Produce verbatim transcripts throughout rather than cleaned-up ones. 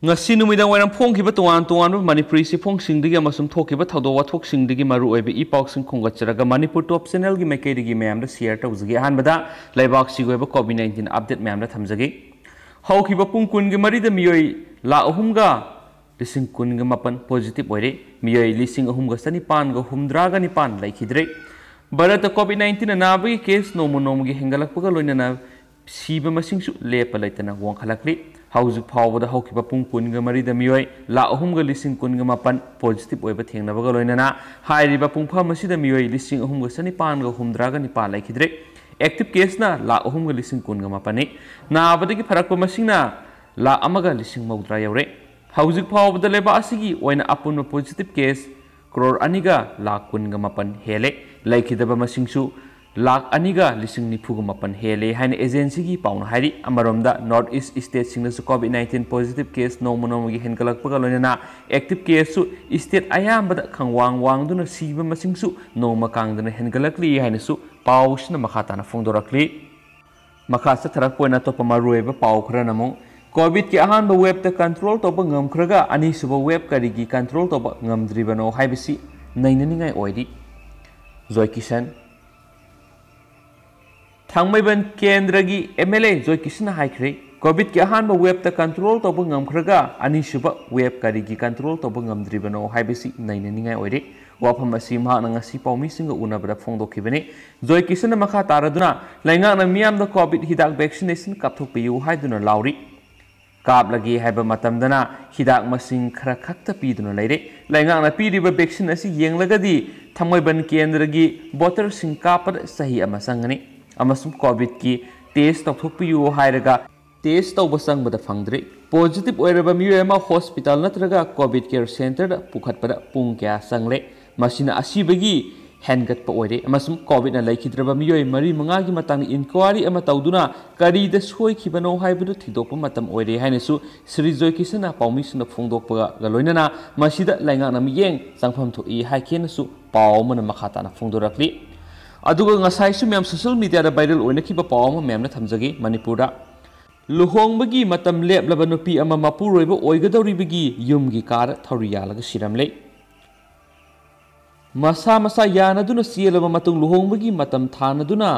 ꯉꯁꯤ ꯅꯨꯃꯤꯗꯥꯡ ꯋꯥꯏꯔꯝ ꯐꯣꯡꯈꯤꯕ ꯇꯣꯉꯥꯟ ꯇꯣꯉꯥꯟꯕ ꯃꯅꯤꯄꯨꯔꯤ ꯆꯦꯐꯣꯡꯁꯤꯡꯗꯒꯤ ꯑꯃꯁꯨꯡ ꯊꯣꯛꯈꯤꯕ ꯊꯧꯗꯣꯛ ꯋꯥꯊꯣꯛꯁꯤꯡꯗꯒꯤ ꯃꯔꯨꯑꯣꯏꯕ ꯏ ꯄꯥꯎꯁꯤꯡ ꯈꯣꯝꯒꯠꯆꯔꯒ ꯃꯅꯤꯄꯨꯔ ꯇꯣꯞ ꯆꯦꯅꯦꯜꯒꯤ ꯃꯥꯏꯀꯩꯗꯒꯤ ꯃꯌꯥꯝꯗ ꯁꯤꯌꯔ ꯇꯧꯖꯒꯦ꯫ ꯑꯍꯥꯟꯕꯗ ꯂꯩꯕꯥꯛꯁꯤꯒꯤ ꯑꯣꯏꯕ ꯀꯣꯚꯤꯗ ꯅꯥꯏꯟꯇꯤꯟ ꯑꯞꯗꯦꯠ ꯃꯌꯥꯝꯗ ꯊꯝꯖꯒꯦ꯫ ꯍꯧꯈꯤꯕ ꯄꯨꯡ ꯀꯨꯟꯒ ꯃꯔꯤꯗ ꯃꯤꯑꯣꯏ ꯂꯥꯈ ꯑꯍꯨꯝꯒ ꯂꯤꯁꯤꯡ ꯀꯨꯟꯒ ꯃꯥꯄꯟ ꯄꯣꯖꯤꯇꯤꯚ ꯑꯣꯏꯔꯦ꯫ ꯃꯤꯑꯣꯏ ꯂꯤꯁꯤꯡ ꯑꯍꯨꯝꯒ ꯆꯅꯤꯄꯥꯟꯒ ꯍꯨꯝꯗ꯭ꯔꯥꯒ ꯅꯤꯄꯥꯟ ꯂꯩꯈꯤꯗ꯭ꯔꯦ꯫ ꯚꯥꯔꯠꯇ ꯀꯣꯚꯤꯗ ꯅꯥꯏꯟꯇꯤꯟ ꯑꯅꯥꯕꯒꯤ ꯀꯦꯁ ꯅꯣꯡꯃ ꯅꯣꯡꯃꯒꯤ ꯍꯦꯟꯒꯠꯂꯛꯄꯒ ꯂꯣꯏꯅꯅ ꯁꯤꯕ ꯃꯁꯤꯡꯁꯨ ꯂꯦꯞꯄ ꯂꯩꯇꯅ ꯋꯥꯡꯈꯠꯂꯛꯂꯤ꯫ ꯍꯧꯖꯤꯛ ꯐꯥꯎꯕꯗ ꯍꯧꯈꯤꯕ ꯄꯨꯡ ꯀꯨꯟꯒ ꯃꯔꯤꯗ ꯃꯤꯑꯣꯏ ꯂꯥꯈ ꯑꯍꯨꯝꯒ ꯂꯤꯁꯤꯡ ꯀꯨꯟꯒ ꯃꯥꯄꯟ ꯄꯣꯖꯤꯇꯤꯚ ꯑꯣꯏꯕ ꯊꯦꯡꯅꯕꯒ ꯂꯣꯏꯅꯅ ꯍꯥꯏꯔꯤꯕ ꯄꯨꯡꯐꯝ ꯑꯁꯤꯗ ꯃꯤꯑꯣꯏ ꯂꯤꯁꯤꯡ ꯑꯍꯨꯝꯒ ꯆꯅꯤꯄꯥꯟꯒ ꯍꯨꯝꯗ꯭ꯔꯥꯒ ꯅꯤꯄꯥꯟ ꯂꯩꯈꯤꯗ꯭ꯔꯦ꯫ ꯑꯦꯛꯇꯤꯚ ꯀꯦꯁꯅ ꯂꯥꯈ ꯑꯍꯨꯝꯒ ꯂꯤꯁꯤꯡ ꯀꯨꯟꯒ ꯃꯥꯄꯟꯅꯤ꯫ ꯅꯥꯕꯗꯒꯤ ꯐꯔꯛꯄ ꯃꯁꯤꯡꯅ ꯂꯥꯈ ꯑꯃꯒ ꯂꯤꯁꯤꯡ ꯃꯧꯗ꯭ꯔꯥ ꯌꯧꯔꯦ꯫ ꯍꯧꯖꯤꯛ ꯐꯥꯎꯕꯗ ꯂꯩꯕꯥꯛ ꯑꯁꯤꯒꯤ ꯑꯣꯏꯅ ꯑꯄꯨꯟꯕ ꯄꯣꯖꯤꯇꯤꯚ ꯀꯦꯁ ꯀ꯭ꯔꯣꯔ ꯑꯅꯤꯒ ꯂꯥꯈ ꯀꯨꯟꯒ ꯃꯥꯄꯟ ꯍꯦꯜꯂꯦ꯫ ꯂꯩꯈꯤꯗꯕ ꯃꯁꯤꯡꯁꯨ ꯂꯥꯈ ꯑꯅꯤꯒ ꯂꯤꯁꯤꯡ ꯅꯤꯐꯨꯒ ꯃꯥꯄꯟ ꯍꯦꯜꯂꯦ ꯍꯥꯏꯅ ꯑꯦꯖꯦꯟꯁꯤꯒꯤ ꯄꯥꯎꯅ ꯍꯥꯏꯔꯤ꯫ ꯑꯃꯔꯣꯝꯗ ꯅꯣꯔꯠ ꯏꯁ ꯁ꯭ꯇꯦꯠꯁꯤꯡꯗꯁꯨ ꯀꯣꯚꯤꯗ ꯅꯥꯏꯟꯇꯤꯟ ꯄꯣꯖꯤꯇꯤꯚ ꯀꯦꯁ ꯅꯣꯡꯃ ꯅꯣꯡꯃꯒꯤ ꯍꯦꯟꯒꯠꯂꯛꯄꯒ ꯂꯣꯏꯅꯅ ꯑꯦꯛꯇꯤꯚ ꯀꯦꯁꯁꯨ ꯁ꯭ꯇꯦꯠ ꯑꯌꯥꯝꯕꯗ ꯈꯪꯋꯥꯡ ꯋꯥꯡꯗꯨꯅ ꯁꯤꯕ ꯃꯁꯤꯡꯁꯨ ꯅꯣꯡꯃ ꯀꯥꯡꯗꯅ ꯍꯦꯟꯒꯠꯂꯛꯂꯤ ꯍꯥꯏꯅꯁꯨ ꯄꯥꯎꯁꯤꯅ ꯃꯈꯥ ꯇꯥꯅ ꯐꯣꯡꯗꯣꯔꯛꯂꯤ꯫ ꯃꯈꯥ ꯆꯠꯊꯔꯛꯄ ꯑꯣꯏꯅ ꯑꯇꯣꯞꯄ ꯃꯔꯨꯑꯣꯏꯕ ꯄꯥꯎ ꯈꯔꯅ ꯑꯃꯨꯛ ꯀꯣꯚꯤꯗꯀꯤ ꯑꯍꯥꯟꯕ ꯋꯦꯕꯇ ꯀꯟꯇ꯭ꯔꯣꯜ ꯇꯧꯕ ꯉꯝꯈ꯭ꯔꯒ ꯑꯅꯤꯁꯨꯕ ꯋꯦꯕ ꯀꯔꯤꯒꯤ ꯀꯟꯇ꯭ꯔꯣꯜ ꯇꯧꯕ ꯉꯝꯗ꯭ꯔꯤꯕꯅꯣ ꯍꯥꯏꯕꯁꯤ ꯅꯩꯅꯅꯤꯡꯉꯥꯏ ꯑꯣꯏꯔꯤ꯫ ꯖꯣꯏ ꯀꯤꯁꯟ꯫ ꯊꯥꯡꯃꯩꯕꯟ ꯀꯦꯟꯗ꯭ꯔꯒꯤ ꯑꯦꯝ ꯑꯦꯜ ꯑꯦ ꯖꯣꯏ ꯀꯤꯁꯟꯅ ꯍꯥꯏꯈ꯭ꯔꯦ, ꯀꯣꯚꯤꯗꯀꯤ ꯑꯍꯥꯟꯕ ꯋꯦꯕꯇ ꯀꯟꯇ꯭ꯔꯣꯜ ꯇꯧꯕ ꯉꯝꯈ꯭ꯔꯒ ꯑꯅꯤꯁꯨꯕ ꯋꯦꯕ ꯀꯔꯤꯒꯤ ꯀꯟꯇ꯭ꯔꯣꯜ ꯇꯧꯕ ꯉꯝꯗ꯭ꯔꯤꯕꯅꯣ ꯍꯥꯏꯕꯁꯤ ꯅꯩꯅꯅꯤꯡꯉꯥꯏ ꯑꯣꯏꯔꯦ꯫ ꯋꯥꯐꯝ ꯑꯁꯤ ꯃꯍꯥꯛꯅ ꯉꯁꯤ ꯄꯥꯎꯃꯤꯁꯤꯡꯒ ꯎꯅꯕꯗ ꯐꯣꯡꯗꯣꯛꯈꯤꯕꯅꯤ꯫ ꯖꯣꯏ ꯀꯤꯁꯟꯅ ꯃꯈꯥ ꯇꯥꯔꯗꯨꯅ ꯂꯩꯉꯥꯛꯅ ꯃꯤꯌꯥꯝꯗ ꯀꯣꯚꯤꯗ ꯍꯤꯗꯥꯛ ꯚꯦꯛꯁꯤꯅꯦꯁꯟ ꯀꯥꯞꯊꯣꯛꯄꯤꯌꯨ ꯍꯥꯏꯗꯨꯅ ꯂꯥꯎꯔꯤ꯫ ꯀꯥꯞꯂꯒꯦ ꯍꯥꯏꯕ ꯃꯇꯝꯗꯅ ꯍꯤꯗꯥꯛ ꯃꯁꯤꯡ ꯈꯔ ꯈꯛꯇ ꯄꯤꯗꯨꯅ ꯂꯩꯔꯦ꯫ ꯂꯩꯉꯥꯛꯅ ꯄꯤꯔꯤꯕ ꯚꯦꯛꯁꯤꯟ ꯑꯁꯤ ꯌꯦꯡꯂꯒꯗꯤ ꯊꯥꯡꯃꯩꯕꯟ ꯀꯦꯟꯗ꯭ꯔꯒꯤ ꯚꯣꯇꯔꯁꯤꯡ ꯀꯥꯞꯄꯗ ꯆꯍꯤ ꯑꯃ ꯆꯪꯒꯅꯤ ꯑꯃꯁꯨꯡ ꯀꯣꯚꯤꯗꯀꯤ ꯇꯦꯁ ꯇꯧꯊꯣꯛꯄꯤꯌꯨ ꯍꯥꯏꯔꯒ ꯇꯦꯁ ꯇꯧꯕ ꯆꯪꯕꯗ ꯐꯪꯗ꯭ꯔꯦ꯫ ꯄꯣꯖꯤꯇꯤꯚ ꯑꯣꯏꯔꯕ ꯃꯤꯑꯣꯏ ꯑꯃ ꯍꯣꯁꯄꯤꯇꯥꯜ ꯅꯠꯇ꯭ꯔꯒ ꯀꯣꯚꯤꯗ ꯀꯦꯌꯔ ꯁꯦꯟꯇꯔꯗ ꯄꯨꯈꯠꯄꯗ ꯄꯨꯡ ꯀꯌꯥ ꯆꯪꯂꯦ? ꯃꯁꯤꯅ ꯑꯁꯤꯕꯒꯤ ꯍꯦꯟꯒꯠꯄ ꯑꯣꯏꯔꯦ ꯑꯃꯁꯨꯡ ꯀꯣꯚꯤꯗꯅ ꯂꯩꯈꯤꯗ꯭ꯔꯕ ꯃꯤꯑꯣꯏ ꯃꯔꯤ ꯃꯉꯥꯒꯤ ꯃꯇꯥꯡꯗ ꯏꯟꯀ꯭ꯋꯥꯔꯤ ꯑꯃ ꯇꯧꯗꯨꯅ ꯀꯔꯤꯗ ꯁꯣꯏꯈꯤꯕꯅꯣ ꯍꯥꯏꯕꯗꯨ ꯊꯤꯗꯣꯛꯄ ꯃꯇꯝ ꯑꯣꯏꯔꯦ ꯍꯥꯏꯅꯁꯨ ꯁ꯭ꯔꯤ ꯖꯣꯏ ꯀꯤꯁꯟꯅ ꯄꯥꯎꯃꯤꯁꯤꯡꯗ ꯐꯣꯡꯗꯣꯛꯄꯒ ꯂꯣꯏꯅꯅ ꯃꯁꯤꯗ ꯂꯩꯉꯥꯛꯅ ꯃꯤꯠꯌꯦꯡ ꯆꯪꯐꯝ ꯊꯣꯛꯏ ꯍꯥꯏꯈꯤꯅꯁꯨ ꯄꯥꯎ ꯑꯃꯅ ꯃꯈꯥ ꯇꯥꯅ ꯐꯣꯡꯗꯣꯔꯛꯂꯤ꯫ ꯑꯗꯨꯒ ꯉꯁꯥꯏꯁꯨ ꯃꯌꯥꯝ ꯁꯣꯁꯤꯌꯦꯜ ꯃꯤꯗꯤꯌꯥꯗ ꯚꯥꯏꯔꯦꯜ ꯑꯣꯏꯅꯈꯤꯕ ꯄꯥꯎ ꯑꯃ ꯃꯌꯥꯝꯅ ꯊꯝꯖꯒꯦ꯫ ꯃꯅꯤꯄꯨꯔꯗ ꯂꯨꯍꯣꯡꯕꯒꯤ ꯃꯇꯝ ꯂꯦꯞꯂꯕ ꯅꯨꯄꯤ ꯑꯃ ꯃꯄꯨꯔꯣꯏꯕ ꯑꯣꯏꯒꯗꯧꯔꯤꯕꯒꯤ ꯌꯨꯝꯒꯤ ꯀꯥꯗ ꯊꯧꯔꯤ ꯌꯥꯜꯂꯒ ꯁꯤꯔꯝꯂꯦ꯫ ꯃꯁꯥ ꯃꯁꯥ ꯌꯥꯅꯗꯨꯅ ꯆꯦꯜꯂꯕ ꯃꯇꯨꯡ ꯂꯨꯍꯣꯡꯕꯒꯤ ꯃꯇꯝ ꯊꯥꯅꯗꯨꯅ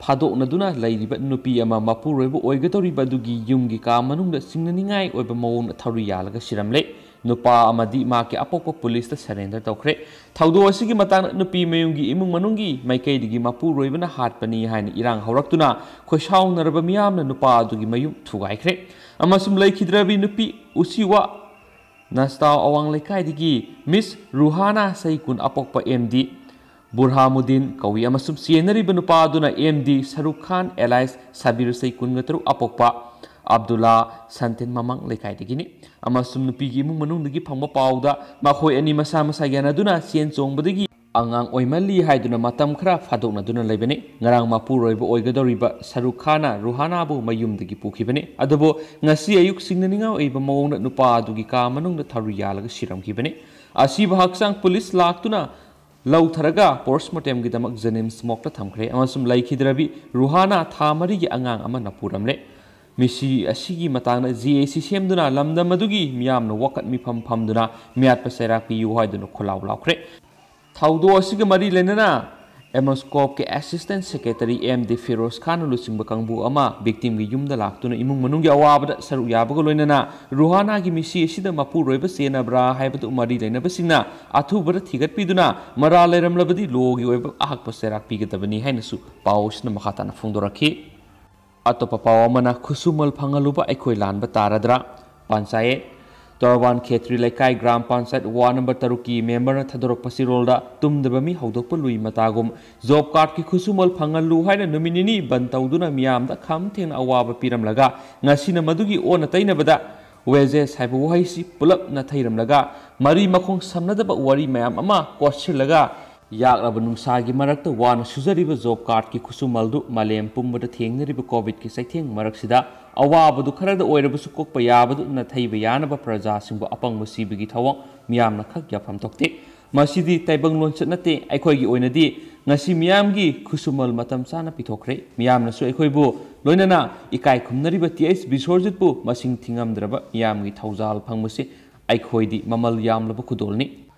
ꯐꯥꯗꯣꯛꯅꯗꯨꯅ ꯂꯩꯔꯤꯕ ꯅꯨꯄꯤ ꯑꯃ ꯃꯄꯨꯔꯣꯏꯕ ꯑꯣꯏꯒꯗꯧꯔꯤꯕ ꯑꯗꯨꯒꯤ ꯌꯨꯝꯒꯤ ꯀꯥ ꯃꯅꯨꯡꯗ ꯆꯤꯡꯅꯅꯤꯡꯉꯥꯏ ꯑꯣꯏꯕ ꯃꯑꯣꯡꯗ ꯊꯧꯔꯤ ꯌꯥꯜꯂꯒ ꯁꯤꯔꯝꯂꯦ꯫ ꯅꯨꯄꯥ ꯑꯃꯗꯤ ꯃꯍꯥꯛꯀꯤ ꯑꯄꯣꯛꯄ ꯄꯨꯂꯤꯁꯇ ꯁꯔꯦꯟꯗꯔ ꯇꯧꯈ꯭ꯔꯦ꯫ ꯊꯧꯗꯣꯛ ꯑꯁꯤꯒꯤ ꯃꯇꯥꯡꯗ ꯅꯨꯄꯤ ꯃꯌꯨꯝꯒꯤ ꯏꯃꯨꯡ ꯃꯅꯨꯡꯒꯤ ꯃꯥꯏꯀꯩꯗꯒꯤ ꯃꯄꯨꯔꯣꯏꯕꯅ ꯍꯥꯠꯄꯅꯤ ꯍꯥꯏꯅ ꯏꯔꯥꯡ ꯍꯧꯔꯛꯇꯨꯅ ꯈꯣꯏꯁꯥꯎꯅꯔꯕ ꯃꯤꯌꯥꯝꯅ ꯅꯨꯄꯥ ꯑꯗꯨꯒꯤ ꯃꯌꯨꯝ ꯊꯨꯒꯥꯏꯈ꯭ꯔꯦ ꯑꯃꯁꯨꯡ ꯂꯩꯈꯤꯗ꯭ꯔꯕꯤ ꯅꯨꯄꯤ ꯎꯆꯤꯋꯥ ꯅꯁꯇꯥꯎ ꯑꯋꯥꯡ ꯂꯩꯀꯥꯏꯗꯒꯤ ꯃꯤꯁ ꯔꯨꯍꯥꯅꯥ ꯆꯍꯤ ꯀꯨꯟ ꯑꯄꯣꯛꯄ ꯑꯦꯝ ꯗꯤ ꯕꯨꯔꯍꯥꯃꯨꯗꯤꯟ ꯀꯧꯏ ꯑꯃꯁꯨꯡ ꯆꯦꯟꯅꯔꯤꯕ ꯅꯨꯄꯥ ꯑꯗꯨꯅ ꯑꯦꯝ ꯗꯤ ꯁꯔꯨꯛ ꯈꯥꯟ ꯑꯦꯂꯥꯏꯁ ꯁꯕꯤꯔ ꯆꯍꯤ ꯀꯨꯟꯒ ꯇꯔꯨꯛ ꯑꯄꯣꯛꯄ ꯑꯕꯗꯨꯜꯂꯥ ꯁꯟꯇꯤꯟ ꯃꯃꯥꯡ ꯂꯩꯀꯥꯏꯗꯒꯤꯅꯤ꯫ ꯑꯃꯁꯨꯡ ꯅꯨꯄꯤꯒꯤ ꯏꯃꯨꯡ ꯃꯅꯨꯡꯗꯒꯤ ꯐꯪꯕ ꯄꯥꯎꯗ ꯃꯈꯣꯏ ꯑꯅꯤ ꯃꯁꯥ ꯃꯁꯥ ꯌꯥꯅꯗꯨꯅ ꯆꯦꯟ ꯆꯣꯡꯕꯗꯒꯤ ꯑꯉꯥꯡ ꯑꯣꯏꯃꯜꯂꯤ ꯍꯥꯏꯗꯨꯅ ꯃꯇꯝ ꯈꯔ ꯐꯥꯗꯣꯛꯅꯗꯨꯅ ꯂꯩꯕꯅꯤ꯫ ꯉꯔꯥꯡ ꯃꯄꯨꯔꯣꯏꯕ ꯑꯣꯏꯒꯗꯧꯔꯤꯕ ꯁꯔꯨꯛ ꯈꯥꯟꯅ ꯔꯨꯍꯥꯅꯥꯕꯨ ꯃꯌꯨꯝꯗꯒꯤ ꯄꯨꯈꯤꯕꯅꯤ꯫ ꯑꯗꯨꯕꯨ ꯉꯁꯤ ꯑꯌꯨꯛ ꯆꯤꯡꯅꯅꯤꯡꯉꯥꯏ ꯑꯣꯏꯕ ꯃꯑꯣꯡꯗ ꯅꯨꯄꯥ ꯑꯗꯨꯒꯤ ꯀꯥ ꯃꯅꯨꯡꯗ ꯊꯧꯔꯤ ꯌꯥꯜꯂꯒ ꯁꯤꯔꯝꯈꯤꯕꯅꯤ꯫ ꯑꯁꯤꯕ ꯍꯛꯆꯥꯡ ꯄꯨꯂꯤꯁ ꯂꯥꯛꯇꯨꯅ ꯂꯧꯊꯔꯒ ꯄꯣꯁꯃꯣꯔꯇꯦꯝꯒꯤꯗꯃꯛ ꯖꯦꯅꯤꯝꯁ ꯃꯣꯔꯒꯇ ꯊꯝꯈ꯭ꯔꯦ ꯑꯃꯁꯨꯡ ꯂꯩꯈꯤꯗ꯭ꯔꯕꯤ ꯔꯨꯍꯥꯅꯥ ꯊꯥ ꯃꯔꯤꯒꯤ ꯑꯉꯥꯡ ꯑꯃꯅ ꯄꯨꯔꯝꯂꯦ꯫ ꯃꯤꯁꯤ ꯑꯁꯤꯒꯤ ꯃꯇꯥꯡꯗ ꯖꯦ ꯑꯦ ꯁꯤ ꯁꯦꯝꯗꯨꯅ ꯂꯝꯗꯝ ꯑꯗꯨꯒꯤ ꯃꯤꯌꯥꯝꯅ ꯋꯥꯀꯠ ꯃꯤꯐꯝ ꯐꯝꯗꯨꯅ ꯃꯤꯌꯥꯠꯄ ꯆꯩꯔꯥꯛ ꯄꯤꯌꯨ ꯍꯥꯏꯗꯨꯅ ꯈꯣꯜꯂꯥꯎ ꯂꯥꯎꯈ꯭ꯔꯦ꯫ ꯊꯧꯗꯣꯛ ꯑꯁꯤꯒ ꯃꯔꯤ ꯂꯩꯅꯅ ꯑꯦꯃꯣꯁꯀꯣꯞꯀꯤ assistant secretary M D Firoz ꯈꯥꯟꯅ ꯂꯨꯆꯤꯡꯕ ꯀꯥꯡꯕꯨ ꯑꯃ ꯚꯤꯛꯇꯤꯝꯒꯤ ꯌꯨꯝꯗ ꯂꯥꯛꯇꯨꯅ ꯏꯃꯨꯡ ꯃꯅꯨꯡꯒꯤ ꯑꯋꯥꯕꯗ ꯁꯔꯨꯛ ꯌꯥꯕꯒ ꯂꯣꯏꯅꯅ ꯔꯨꯍꯥꯅꯥꯒꯤ ꯃꯤꯁꯤ ꯑꯁꯤꯗ ꯃꯄꯨꯔꯣꯏꯕ ꯆꯦꯟꯅꯕ꯭ꯔꯥ ꯍꯥꯏꯕꯗꯨ ꯃꯔꯤ ꯂꯩꯅꯕꯁꯤꯡꯅ ꯑꯊꯨꯕꯗ ꯊꯤꯒꯠꯄꯤꯗꯨꯅ ꯃꯔꯥꯜ ꯂꯩꯔꯝꯂꯕꯗꯤ ꯂꯣꯒꯤ ꯑꯣꯏꯕ ꯑꯍꯛꯄ ꯆꯩꯔꯥꯛ ꯄꯤꯒꯗꯕꯅꯤ ꯍꯥꯏꯅꯁꯨ ꯄꯥꯎ ꯑꯁꯤꯅ ꯃꯈꯥ ꯇꯥꯅ ꯐꯣꯡꯗꯣꯔꯛꯈꯤ꯫ ꯑꯇꯣꯞꯄ ꯄꯥꯎ ꯑꯃꯅ ꯈꯨꯠꯁꯨꯃꯜ ꯐꯪꯍꯜꯂꯨꯕ ꯑꯩꯈꯣꯏ ꯂꯥꯟꯕ ꯇꯥꯔꯗ꯭ꯔꯥ? ꯄꯟꯆꯥꯌꯦꯠ꯫ ꯇꯣꯔꯕꯥꯟ ꯈꯦꯇ꯭ꯔꯤ ꯂꯩꯀꯥꯏ ꯒ꯭ꯔꯥꯝ ꯄꯟꯆꯥꯌꯠ ꯋꯥꯔꯗ ꯅꯝꯕꯔ ꯇꯔꯨꯛꯀꯤ ꯃꯦꯝꯕꯔꯅ ꯊꯥꯗꯣꯔꯛꯄ ꯆꯦꯔꯣꯜꯗ ꯇꯨꯝꯗꯕ ꯃꯤ ꯍꯧꯗꯣꯛꯄ ꯂꯨꯏ ꯃꯇꯥꯒꯨꯝ ꯖꯣꯕ ꯀꯥꯔꯗꯀꯤ ꯈꯨꯠꯁꯨꯃꯜ ꯐꯪꯍꯜꯂꯨ ꯍꯥꯏꯅ ꯅꯨꯃꯤꯠ ꯅꯤꯅꯤ ꯕꯟ ꯇꯧꯗꯨꯅ ꯃꯤꯌꯥꯝꯗ ꯈꯝ ꯊꯦꯡꯅ ꯑꯋꯥꯕ ꯄꯤꯔꯝꯂꯒ ꯉꯁꯤꯅ ꯃꯗꯨꯒꯤ ꯑꯣꯟꯅ ꯇꯩꯅꯕꯗ ꯋꯦꯖꯦꯁ ꯍꯥꯏꯕ ꯋꯥꯍꯩꯁꯤ ꯄꯨꯂꯞ ꯅꯥꯊꯩꯔꯝꯂꯒ ꯃꯔꯤ ꯃꯈꯣꯡ ꯁꯝꯅꯗꯕ ꯋꯥꯔꯤ ꯃꯌꯥꯝ ꯑꯃ ꯀꯣꯠꯁꯤꯜꯂꯒ ꯌꯥꯛꯂꯕ ꯅꯨꯡꯁꯥꯒꯤ ꯃꯔꯛꯇ ꯋꯥꯅ ꯁꯨꯖꯔꯤꯕ ꯖꯣꯕ ꯀꯥꯔꯗꯀꯤ ꯈꯨꯠꯁꯨꯃꯜꯗꯨ ꯃꯥꯂꯦꯝ ꯄꯨꯝꯕꯗ ꯊꯦꯡꯅꯔꯤꯕ ꯀꯣꯚꯤꯗꯀꯤ ꯆꯩꯊꯦꯡ ꯃꯔꯛꯁꯤꯗ ꯑꯋꯥꯕꯗꯨ ꯈꯔꯗ ꯑꯣꯏꯔꯕꯁꯨ ꯀꯣꯛꯄ ꯌꯥꯕꯗꯨ ꯅꯥꯊꯩꯕ ꯌꯥꯅꯕ ꯄ꯭ꯔꯖꯥꯁꯤꯡꯕꯨ ꯑꯄꯪꯕ ꯁꯤꯕꯒꯤ ꯊꯧꯑꯣꯡ ꯃꯤꯌꯥꯝꯅ ꯈꯛ ꯌꯥꯐꯝ ꯊꯣꯛꯇꯦ꯫ ꯃꯁꯤꯗꯤ ꯇꯥꯏꯕꯪ ꯂꯣꯟꯆꯠ ꯅꯠꯇꯦ꯫ ꯑꯩꯈꯣꯏꯒꯤ ꯑꯣꯏꯅꯗꯤ ꯉꯁꯤ ꯃꯤꯌꯥꯝꯒꯤ ꯈꯨꯠꯁꯨꯃꯜ ꯃꯇꯝ ꯆꯥꯅ ꯄꯤꯊꯣꯛꯈ꯭ꯔꯦ꯫ ꯃꯤꯌꯥꯝꯅꯁꯨ ꯑꯩꯈꯣꯏꯕꯨ, ꯂꯣꯏꯅꯅ ꯏꯀꯥꯏ ꯈꯨꯝꯅꯔꯤꯕ ꯇꯤ ꯑꯩꯆ ꯕꯤꯁ꯭ꯋꯔꯖꯤꯠꯄꯨ ꯃꯁꯤꯡ ꯊꯤꯉꯝꯗ꯭ꯔꯕ ꯃꯤꯌꯥꯝꯒꯤ ꯊꯧꯖꯥꯜ ꯐꯪꯕꯁꯤ ꯑꯩꯈꯣꯏꯗꯤ ꯃꯃꯜ ꯌꯥꯝꯂꯕ ꯈꯨꯗꯣꯜꯅꯤ꯫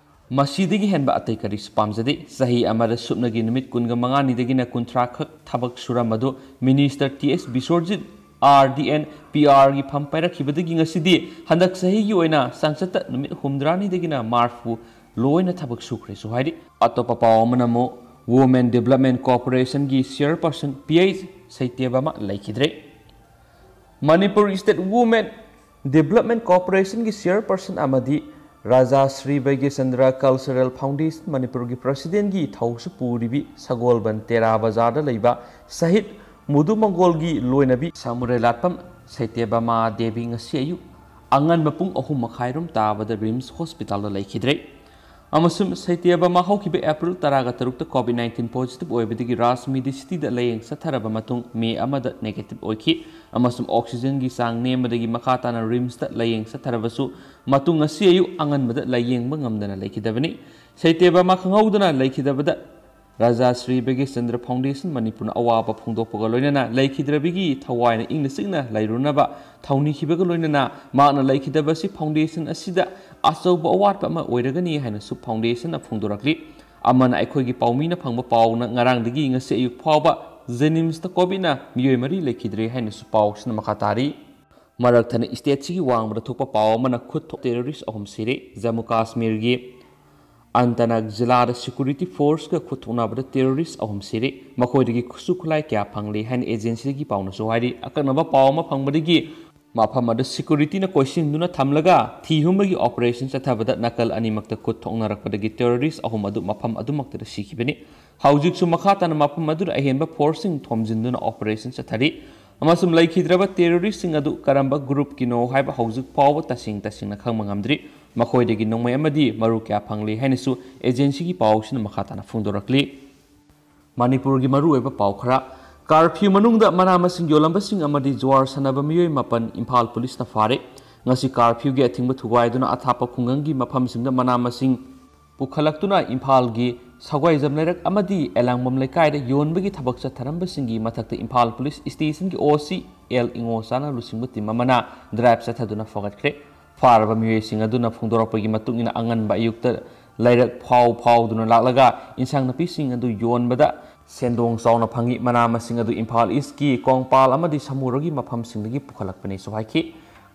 ꯃꯁꯤꯗꯒꯤ ꯍꯦꯟꯕ ꯑꯇꯩ ꯀꯔꯤꯁꯨ ꯄꯥꯝꯖꯗꯦ꯫ ꯆꯍꯤ ꯑꯃꯗ ꯁꯨꯞꯅꯒꯤ ꯅꯨꯃꯤꯠ ꯀꯨꯟꯒ ꯃꯉꯥꯅꯤꯗꯒꯤꯅ ꯀꯨꯟꯊ꯭ꯔꯥ ꯈꯛ ꯊꯕꯛ ꯁꯨꯔꯝꯕꯗꯨ ꯃꯤꯅꯤꯁꯇꯔ ꯇꯤ ꯑꯦꯁ ꯕꯤꯁ꯭ꯋꯔꯖꯤꯠ ꯑꯥꯔ ꯗꯤ ꯑꯦꯟ ꯄꯤ ꯑꯥꯔꯒꯤ ꯐꯝ ꯄꯥꯏꯔꯛꯈꯤꯕꯗꯒꯤ ꯉꯁꯤꯗꯤ ꯍꯟꯗꯛ ꯆꯍꯤꯒꯤ ꯑꯣꯏꯅ ꯆꯥꯡꯆꯠꯇ ꯅꯨꯃꯤꯠ ꯍꯨꯝꯗ꯭ꯔꯥꯅꯤꯗꯒꯤꯅ ꯃꯥꯔꯆ ꯐꯥꯎ ꯂꯣꯏꯅ ꯊꯕꯛ ꯁꯨꯈ꯭ꯔꯦꯁꯨ ꯍꯥꯏꯔꯤ꯫ ꯑꯇꯣꯞꯄ ꯄꯥꯎ ꯑꯃꯅ ꯑꯃꯨꯛ Women Development Corporationꯒꯤ chairperson ꯄꯤ ꯑꯩꯆ ꯁꯩꯇꯦꯕꯃ ꯂꯩꯈꯤꯗ꯭ꯔꯦ꯫ ꯃꯅꯤꯄꯨꯔ State Women Development Corporationꯒꯤ chairperson ꯑꯃꯗꯤ ꯔꯥꯖꯥ ꯁ꯭ꯔꯤ ꯕꯩꯒ꯭ꯌꯆꯟꯗ꯭ꯔ Cultural Foundation ꯃꯅꯤꯄꯨꯔꯒꯤ presidentꯒꯤ ꯊꯧꯁꯨ ꯄꯨꯔꯤꯕꯤ ꯁꯒꯣꯜꯕꯟ ꯇꯦꯔꯥ ꯕꯖꯥꯔꯗ ꯂꯩꯕ ꯁꯍꯤꯗ ꯃꯨꯗꯨ ꯃꯪꯒꯣꯜꯒꯤ ꯂꯣꯏꯅꯕꯤ ꯁꯥꯃꯨꯔꯦ ꯂꯥꯠꯐꯝ ꯁꯩꯇꯦꯕꯃꯥ ꯗꯦꯕꯤ ꯉꯁꯤ ꯑꯌꯨꯛ ꯑꯉꯟꯕ ꯄꯨꯡ ꯑꯍꯨꯝ ꯃꯈꯥꯏꯔꯣꯝ ꯇꯥꯕꯗ ꯔꯤꯝꯁ ꯍꯣꯁꯄꯤꯇꯥꯜꯗ ꯂꯩꯈꯤꯗ꯭ꯔꯦ꯫ ꯑꯃꯁꯨꯡ ꯁꯩꯇꯦꯕꯃꯥ ꯍꯧꯈꯤꯕ ꯑꯦꯄ꯭ꯔꯤꯜ ꯇꯔꯥꯒ ꯇꯔꯨꯛꯇ COVID nineteen positive ꯑꯣꯏꯕꯗꯒꯤ ꯔꯥꯖ ꯃꯤꯗꯤ ꯁꯤꯇꯤꯗ ꯂꯥꯌꯦꯡ ꯆꯠꯊꯔꯕ ꯃꯇꯨꯡ ꯃꯦ ꯑꯃꯗ negative ꯑꯣꯏꯈꯤ꯫ ꯑꯃꯁꯨꯡ oxygenꯒꯤ ꯆꯥꯡ ꯅꯦꯝꯕꯗꯒꯤ ꯃꯈꯥ ꯇꯥꯅ ꯔꯤꯝꯁꯇ ꯂꯥꯌꯦꯡ ꯆꯠꯊꯔꯕꯁꯨ ꯃꯇꯨꯡ ꯉꯁꯤ ꯑꯌꯨꯛ ꯑꯉꯟꯕꯗ ꯂꯥꯌꯦꯡꯕ ꯉꯝꯗꯅ ꯂꯩꯈꯤꯗꯕꯅꯤ꯫ ꯁꯩꯇꯦꯕꯃꯥ ꯈꯪꯍꯧꯗꯅ ꯂꯩꯈꯤꯗꯕꯗ ꯔꯥꯖꯥ ꯁ꯭ꯔꯤ ꯕꯩꯒ꯭ꯌꯆꯟꯗ꯭ꯔ Foundation ꯃꯅꯤꯄꯨꯔꯅ ꯑꯋꯥꯕ ꯐꯣꯡꯗꯣꯛꯄꯒ ꯂꯣꯏꯅꯅ ꯂꯩꯈꯤꯗ꯭ꯔꯕꯤꯒꯤ ꯊꯋꯥꯏꯅ ꯏꯪꯅ ꯆꯤꯛꯅ ꯂꯩꯔꯨꯅꯕ ꯊꯧꯅꯤꯈꯤꯕꯒ ꯂꯣꯏꯅꯅ ꯃꯍꯥꯛꯅ ꯂꯩꯈꯤꯗꯕ ꯑꯁꯤ foundation ꯑꯁꯤꯗ ꯑꯆꯧꯕ ꯑꯋꯥꯠꯄ ꯑꯃ ꯑꯣꯏꯔꯒꯅꯤ ꯍꯥꯏꯅꯁꯨ foundationꯅ ꯐꯣꯡꯗꯣꯔꯛꯂꯤ꯫ ꯑꯃꯅ ꯑꯩꯈꯣꯏꯒꯤ ꯄꯥꯎꯃꯤꯅ ꯐꯪꯕ ꯄꯥꯎꯅ ꯉꯔꯥꯡꯗꯒꯤ ꯉꯁꯤ ꯑꯌꯨꯛ ꯐꯥꯎꯕ JNIMSꯇ COVIDꯅ ꯃꯤꯑꯣꯏ ꯃꯔꯤ ꯂꯩꯈꯤꯗ꯭ꯔꯦ ꯍꯥꯏꯅꯁꯨ ꯄꯥꯎꯁꯤꯅ ꯃꯈꯥ ꯇꯥꯔꯤ꯫ ꯃꯔꯛ ꯊꯠꯅ stateꯁꯤꯒꯤ ꯋꯥꯡꯃꯗ ꯊꯣꯛꯄ ꯄꯥꯎ ꯑꯃꯅ ꯈꯨꯠ ꯊꯣꯛ terrorist ꯑꯍꯨꯝ ꯁꯤꯔꯦ꯫ ꯖꯝꯃꯨ ꯀꯥꯁꯃꯤꯔꯒꯤ ꯑꯟꯇꯅꯥꯒ ꯖꯤꯂꯥꯗ security forceꯀ ꯈꯨꯠ ꯊꯣꯛꯅꯕꯗ terrorist ꯑꯍꯨꯝ ꯁꯤꯔꯦ꯫ ꯃꯈꯣꯏꯗꯒꯤ ꯈꯨꯠꯁꯨ ꯈꯨꯠꯂꯥꯏ ꯀꯌꯥ ꯐꯪꯂꯦ ꯍꯥꯏꯅ agencyꯗꯒꯤ ꯄꯥꯎꯅꯁꯨ ꯍꯥꯏꯔꯤ꯫ ꯑꯀꯛꯅꯕ ꯄꯥꯎ ꯑꯃ ꯐꯪꯕꯗꯒꯤ ꯃꯐꯝ ꯑꯗꯨ securityꯅ ꯀꯣꯏꯁꯤꯟꯗꯨꯅ ꯊꯝꯂꯒ ꯊꯤ ꯍꯨꯝꯕꯒꯤ operation ꯆꯠꯊꯕꯗ ꯅꯥꯀꯜ ꯑꯅꯤꯃꯛꯇ ꯈꯨꯠ ꯊꯣꯛꯅꯔꯛꯄꯗꯒꯤ terrorist ꯑꯍꯨꯝ ꯑꯗꯨ ꯃꯐꯝ ꯑꯗꯨꯃꯛꯇꯗ ꯁꯤꯈꯤꯕꯅꯤ꯫ ꯍꯧꯖꯤꯛꯁꯨ ꯃꯈꯥ ꯇꯥꯅ ꯃꯐꯝ ꯑꯗꯨꯗ ꯑꯍꯦꯟꯕ forceꯁꯤꯡ ꯊꯣꯝꯖꯤꯟꯗꯨꯅ operation ꯆꯠꯊꯔꯤ꯫ ꯑꯃꯁꯨꯡ ꯂꯩꯈꯤꯗ꯭ꯔꯕ terroristꯁꯤꯡ ꯑꯗꯨ ꯀꯔꯝꯕ groupꯀꯤꯅꯣ ꯍꯥꯏꯕ ꯍꯧꯖꯤꯛ ꯐꯥꯎꯕ ꯇꯁꯦꯡ ꯇꯁꯦꯡꯅ ꯈꯪꯕ ꯉꯝꯗ꯭ꯔꯤ꯫ ꯃꯈꯣꯏꯗꯒꯤ ꯅꯣꯡꯃꯩ ꯑꯃꯗꯤ ꯃꯔꯨ ꯀꯌꯥ ꯐꯪꯂꯤ ꯍꯥꯏꯅꯁꯨ agencyꯒꯤ ꯄꯥꯎꯁꯤꯅ ꯃꯈꯥ ꯇꯥꯅ ꯐꯣꯡꯗꯣꯔꯛꯂꯤ꯫ ꯃꯅꯤꯄꯨꯔꯒꯤ ꯃꯔꯨꯑꯣꯏꯕ ꯄꯥꯎ ꯈꯔ꯫ Curfew ꯃꯅꯨꯡꯗ ꯃꯅꯥ ꯃꯁꯤꯡ ꯌꯣꯜꯂꯝꯕꯁꯤꯡ ꯑꯃꯗꯤ ꯖꯨꯋꯥꯔ ꯁꯥꯟꯅꯕ ꯃꯤꯑꯣꯏ ꯃꯥꯄꯟ ꯏꯝꯐꯥꯜ ꯄꯨꯂꯤꯁꯅ ꯐꯥꯔꯦ꯫ ꯉꯁꯤ curfewꯒꯤ ꯑꯊꯤꯡꯕ ꯊꯨꯒꯥꯏꯗꯨꯅ ꯑꯊꯥꯞꯄ ꯈꯨꯡꯒꯪꯒꯤ ꯃꯐꯝꯁꯤꯡꯗ ꯃꯅꯥ ꯃꯁꯤꯡ ꯄꯨꯈꯠꯂꯛꯇꯨꯅ ꯏꯝꯐꯥꯜꯒꯤ ꯁꯒꯣꯏꯖꯝ ꯂꯩꯔꯛ ꯑꯃꯗꯤ ꯑꯦꯂꯥꯡꯕꯝ ꯂꯩꯀꯥꯏꯗ ꯌꯣꯟꯕꯒꯤ ꯊꯕꯛ ꯆꯠꯊꯔꯝꯕꯁꯤꯡꯒꯤ ꯃꯊꯛꯇ ꯏꯝꯐꯥꯜ ꯄꯨꯂꯤꯁ ꯁ꯭ꯇꯦꯁꯟꯒꯤ ꯑꯣ ꯁꯤ ꯑꯦꯜ ꯏꯉꯣꯆꯥꯅ ꯂꯨꯆꯤꯡꯕ ꯇꯤꯝ ꯑꯃꯅ ꯗ꯭ꯔꯥꯏꯚ ꯆꯠꯊꯗꯨꯅ ꯐꯥꯒꯠꯈ꯭ꯔꯦ꯫ ꯐꯥꯔꯕ ꯃꯤꯑꯣꯏꯁꯤꯡ ꯑꯗꯨꯅ ꯐꯣꯡꯗꯣꯔꯛꯄꯒꯤ ꯃꯇꯨꯡ ꯏꯟꯅ, ꯑꯉꯟꯕ ꯑꯌꯨꯛꯇ ꯂꯩꯔꯛ ꯐꯥꯎ ꯐꯥꯎꯗꯨꯅ ꯂꯥꯛꯂꯒ ꯏꯟꯁꯥꯡ ꯅꯥꯄꯤꯁꯤꯡ ꯑꯗꯨ ꯌꯣꯟꯕꯗ ꯁꯦꯟꯗꯣꯡ ꯆꯥꯎꯅ ꯐꯪꯏ꯫ ꯃꯅꯥ ꯃꯁꯤꯡ ꯑꯗꯨ ꯏꯝꯐꯥꯜ ꯏꯁꯀꯤ ꯀꯣꯡꯄꯥꯜ ꯑꯃꯗꯤ ꯁꯃꯨꯔꯒꯤ ꯃꯐꯝꯁꯤꯡꯗꯒꯤ ꯄꯨꯈꯠꯂꯛꯄꯅꯦꯁꯨ ꯍꯥꯏꯈꯤ꯫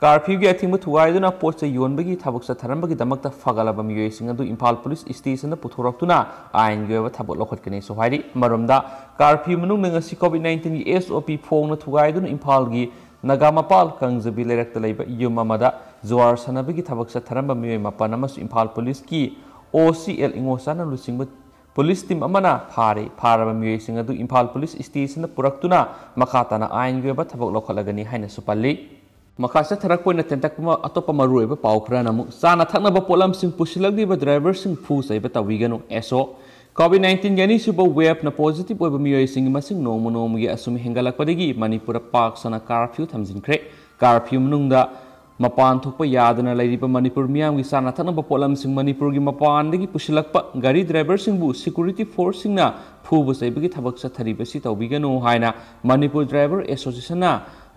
ꯀꯥꯔꯐ꯭ꯌꯨꯒꯤ ꯑꯊꯤꯡꯕ ꯊꯨꯒꯥꯏꯗꯨꯅ ꯄꯣꯠ ꯆꯩ ꯌꯣꯟꯕꯒꯤ ꯊꯕꯛ ꯆꯠꯊꯔꯝꯕꯒꯤꯗꯃꯛꯇ ꯐꯒꯠꯂꯕ ꯃꯤꯑꯣꯏꯁꯤꯡ ꯑꯗꯨ ꯏꯝꯐꯥꯜ ꯄꯨꯂꯤꯁ ꯁ꯭ꯇꯦꯁꯟꯗ ꯄꯨꯊꯣꯔꯛꯇꯨꯅ ꯑꯥꯏꯟꯒꯤ ꯑꯣꯏꯕ ꯊꯕꯛ ꯂꯧꯈꯠꯀꯅꯤꯁꯨ ꯍꯥꯏꯔꯤ꯫ ꯑꯃꯔꯣꯝꯗ, ꯀꯥꯔꯐ꯭ꯌꯨ ꯃꯅꯨꯡꯗ ꯉꯁꯤ ꯀꯣꯚꯤꯗ ꯅꯥꯏꯟꯇꯤꯟꯒꯤ ꯑꯦꯁ ꯑꯣ ꯄꯤ ꯐꯣꯡꯅ ꯊꯨꯒꯥꯏꯗꯨꯅ ꯏꯝꯐꯥꯜꯒꯤ ꯅꯥꯒꯥꯃꯄꯥꯜ ꯀꯥꯡꯖꯕꯤ ꯂꯩꯔꯛꯇ ꯂꯩꯕ ꯌꯨꯝ ꯑꯃꯗ ꯖꯨꯋꯥꯔ ꯁꯥꯟꯅꯕꯒꯤ ꯊꯕꯛ ꯆꯠꯊꯔꯝꯕ ꯃꯤꯑꯣꯏ ꯃꯥꯄꯟ ꯑꯃꯁꯨ ꯏꯝꯐꯥꯜ ꯄꯨꯂꯤꯁꯀꯤ ꯑꯣ ꯁꯤ ꯑꯦꯜ ꯏꯉꯣꯆꯥꯅ ꯂꯨꯆꯤꯡꯕ ꯄꯨꯂꯤꯁ ꯇꯤꯝ ꯑꯃꯅ ꯐꯥꯔꯦ꯫ ꯐꯥꯔꯕ ꯃꯤꯑꯣꯏꯁꯤꯡ ꯑꯗꯨ ꯏꯝꯐꯥꯜ ꯄꯨꯂꯤꯁ ꯁ꯭ꯇꯦꯁꯟꯗ ꯄꯨꯔꯛꯇꯨꯅ ꯃꯈꯥ ꯇꯥꯅ ꯑꯥꯏꯟꯒꯤ ꯑꯣꯏꯕ ꯊꯕꯛ ꯂꯧꯈꯠꯂꯒꯅꯤ ꯍꯥꯏꯅꯁꯨ ꯄꯜꯂꯤ꯫ ꯃꯈꯥ ꯆꯠꯊꯔꯛꯄ ꯑꯣꯏꯅ ꯇꯦꯟꯇꯛꯄ ꯑꯇꯣꯞꯄ ꯃꯔꯨꯑꯣꯏꯕ ꯄꯥꯎ ꯈꯔꯅ ꯑꯃꯨꯛ, ꯆꯥꯅ ꯊꯛꯅꯕ ꯄꯣꯠꯂꯝꯁꯤꯡ ꯄꯨꯁꯤꯜꯂꯛꯂꯤꯕ ꯗ꯭ꯔꯥꯏꯚꯔꯁꯤꯡ ꯐꯨ ꯆꯩꯕ ꯇꯧꯕꯤꯒꯅꯨ, ꯑꯦꯁ ꯑꯣ꯫ ꯀꯣꯚꯤꯗ ꯅꯥꯏꯟꯇꯤꯟꯒꯤ ꯑꯅꯤꯁꯨꯕ ꯋꯦꯕꯅ ꯄꯣꯖꯤꯇꯤꯚ ꯑꯣꯏꯕ ꯃꯤꯑꯣꯏꯁꯤꯡꯒꯤ ꯃꯁꯤꯡ ꯅꯣꯡꯃ ꯅꯣꯡꯃꯒꯤ ꯑꯁꯨꯝ ꯍꯦꯟꯒꯠꯂꯛꯄꯗꯒꯤ ꯃꯅꯤꯄꯨꯔꯗ ꯄꯥꯛ ꯁꯟꯅ ꯀꯥꯔꯐ꯭ꯌꯨ ꯊꯝꯖꯤꯟꯈ꯭ꯔꯦ꯫ ꯀꯥꯔꯐ꯭ꯌꯨ ꯃꯅꯨꯡꯗ ꯃꯄꯥꯟ ꯊꯣꯛꯄ ꯌꯥꯗꯅ ꯂꯩꯔꯤꯕ ꯃꯅꯤꯄꯨꯔ ꯃꯤꯌꯥꯝꯒꯤ ꯆꯥꯅ ꯊꯛꯅꯕ ꯄꯣꯠꯂꯝꯁꯤꯡ ꯃꯅꯤꯄꯨꯔꯒꯤ ꯃꯄꯥꯟꯗꯒꯤ ꯄꯨꯁꯤꯜꯂꯛꯄ ꯒꯥꯔꯤ ꯗ꯭ꯔꯥꯏꯚꯔꯁꯤꯡꯕꯨ ꯁꯦꯀ꯭ꯌꯨꯔꯤꯇꯤ ꯐꯣꯔꯁꯁꯤꯡꯅ ꯐꯨꯕ ꯆꯩꯕꯒꯤ ꯊꯕꯛ ꯆꯠꯊꯔꯤꯕꯁꯤ ꯇꯧꯕꯤꯒꯅꯨ ꯍꯥꯏꯅ ꯃꯅꯤꯄꯨꯔ ꯗ꯭ꯔꯥꯏꯚꯔ ꯑꯦꯁꯣꯁꯤꯌꯦꯁꯟꯅ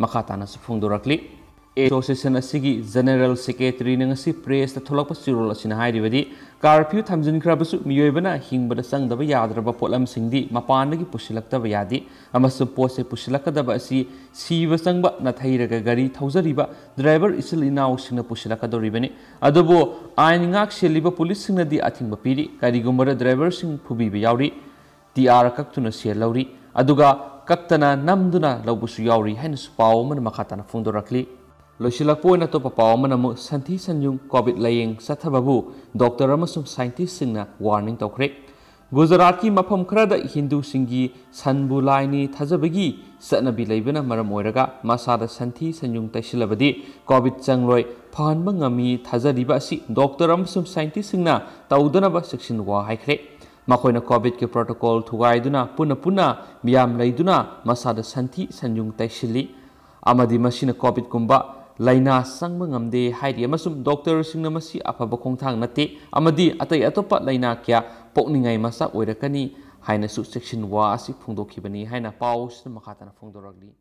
ꯃꯈꯥ ꯇꯥꯅꯁꯨ ꯐꯣꯡꯗꯣꯔꯛꯂꯤ꯫ ꯑꯦꯁꯣꯁꯤꯌꯦꯁꯟ ꯑꯁꯤꯒꯤ ꯖꯦꯅꯦꯔꯦꯜ ꯁꯦꯀ꯭ꯔꯦꯇꯔꯤꯅ ꯉꯁꯤ ꯄ꯭ꯔꯦꯁꯇ ꯊꯣꯛꯂꯛꯄ ꯆꯦꯔꯣꯜ ꯑꯁꯤꯅ ꯍꯥꯏꯔꯤꯕꯗꯤ, ꯀꯥꯔꯐ꯭ꯌꯨ ꯊꯝꯖꯤꯟꯈ꯭ꯔꯕꯁꯨ ꯃꯤꯑꯣꯏꯕꯅ ꯍꯤꯡꯕꯗ ꯆꯪꯗꯕ ꯌꯥꯗ꯭ꯔꯕ ꯄꯣꯠꯂꯝꯁꯤꯡꯗꯤ ꯃꯄꯥꯟꯗꯒꯤ ꯄꯨꯁꯤꯜꯂꯛꯇꯕ ꯌꯥꯗꯦ ꯑꯃꯁꯨꯡ ꯄꯣꯠ ꯆꯩ ꯄꯨꯁꯤꯜꯂꯛꯀꯗꯕ ꯑꯁꯤ ꯁꯤꯕ ꯆꯪꯕ ꯅꯥꯊꯩꯔꯒ ꯒꯥꯔꯤ ꯊꯧꯖꯔꯤꯕ ꯗ꯭ꯔꯥꯏꯚꯔ ꯏꯆꯤꯜ ꯏꯅꯥꯎꯁꯤꯡꯅ ꯄꯨꯁꯤꯜꯂꯛꯀꯗꯧꯔꯤꯕꯅꯤ꯫ ꯑꯗꯨꯕꯨ ꯑꯥꯏꯟ ꯉꯥꯛ ꯁꯦꯜꯂꯤꯕ ꯄꯨꯂꯤꯁꯁꯤꯡꯅꯗꯤ ꯑꯊꯤꯡꯕ ꯄꯤꯔꯤ꯫ ꯀꯔꯤꯒꯨꯝꯕꯗ ꯗ꯭ꯔꯥꯏꯚꯔꯁꯤꯡ ꯐꯨꯕꯤꯕ ꯌꯥꯎꯔꯤ, ꯇꯤ ꯑꯥꯔ ꯀꯛꯇꯨꯅ ꯁꯦꯜ ꯂꯧꯔꯤ, ꯑꯗꯨꯒ ꯀꯛꯇꯅ ꯅꯝꯗꯨꯅ ꯂꯧꯕꯁꯨ ꯌꯥꯎꯔꯤ ꯍꯥꯏꯅꯁꯨ ꯄꯥꯎ ꯑꯃꯅ ꯃꯈꯥ ꯇꯥꯅ ꯐꯣꯡꯗꯣꯔꯛꯂꯤ꯫ ꯂꯣꯏꯁꯤꯜꯂꯛꯄ ꯑꯣꯏꯅ ꯑꯇꯣꯞꯄ ꯄꯥꯎ ꯑꯃꯅ ꯑꯃꯨꯛ ꯁꯟꯊꯤ ꯁꯟꯌꯨꯡ ꯀꯣꯚꯤꯗ ꯂꯥꯌꯦꯡ ꯆꯠꯊꯕꯕꯨ ꯗꯣꯛꯇꯔ ꯑꯃꯁꯨꯡ ꯁꯥꯏꯟꯇꯤꯁꯁꯤꯡꯅ ꯋꯥꯔꯅꯤꯡ ꯇꯧꯈ꯭ꯔꯦ꯫ ꯒꯨꯖꯔꯥꯠꯀꯤ ꯃꯐꯝ ꯈꯔꯗ ꯍꯤꯟꯗꯨꯁꯤꯡꯒꯤ ꯁꯟꯕꯨ ꯂꯥꯏꯅꯤ ꯊꯥꯖꯕꯒꯤ ꯆꯠꯅꯕꯤ ꯂꯩꯕꯅ ꯃꯔꯝ ꯑꯣꯏꯔꯒ ꯃꯁꯥꯗ ꯁꯟꯊꯤ ꯁꯟꯌꯨꯡ ꯇꯩꯁꯤꯜꯂꯕꯗꯤ ꯀꯣꯚꯤꯗ ꯆꯪꯂꯣꯏ ꯐꯍꯟꯕ ꯉꯝꯃꯤ ꯊꯥꯖꯔꯤꯕ ꯑꯁꯤ ꯗꯣꯛꯇꯔ ꯑꯃꯁꯨꯡ ꯁꯥꯏꯟꯇꯤꯁꯁꯤꯡꯅ ꯇꯧꯗꯅꯕ ꯆꯦꯛꯁꯤꯟꯋꯥ ꯍꯥꯏꯈ꯭ꯔꯦ꯫ ꯃꯈꯣꯏꯅ ꯀꯣꯚꯤꯗꯀꯤ ꯄ꯭ꯔꯣꯇꯣꯀꯣꯜ ꯊꯨꯒꯥꯏꯗꯨꯅ ꯄꯨꯟꯅ ꯄꯨꯟꯅ ꯃꯤꯌꯥꯝ ꯂꯩꯗꯨꯅ ꯃꯁꯥꯗ ꯁꯟꯊꯤ ꯁꯟꯌꯨꯡ ꯇꯩꯁꯤꯜꯂꯤ ꯑꯃꯗꯤ ꯃꯁꯤꯅ ꯀꯣꯚꯤꯗꯀꯨꯝꯕ ꯂꯥꯏꯅꯥ ꯆꯪꯕ ꯉꯝꯗꯦ ꯍꯥꯏꯔꯤ ꯑꯃꯁꯨꯡ ꯗꯣꯛꯇꯔꯁꯤꯡꯅ ꯃꯁꯤ ꯑꯐꯕ ꯈꯣꯡꯊꯥꯡ ꯅꯠꯇꯦ ꯑꯃꯗꯤ ꯑꯇꯩ ꯑꯇꯣꯞꯄ ꯂꯥꯏꯅꯥ ꯀꯌꯥ ꯄꯣꯛꯅꯤꯡꯉꯥꯏ ꯃꯆꯥꯛ ꯑꯣꯏꯔꯛꯀꯅꯤ ꯍꯥꯏꯅꯁꯨ ꯆꯦꯛꯁꯤꯟ ꯋꯥ ꯑꯁꯤ ꯐꯣꯡꯗꯣꯛꯈꯤꯕꯅꯤ ꯍꯥꯏꯅ ꯄꯥꯎ ꯑꯁꯤꯅ ꯃꯈꯥ ꯇꯥꯅ ꯐꯣꯡꯗꯣꯔꯛꯂꯤ꯫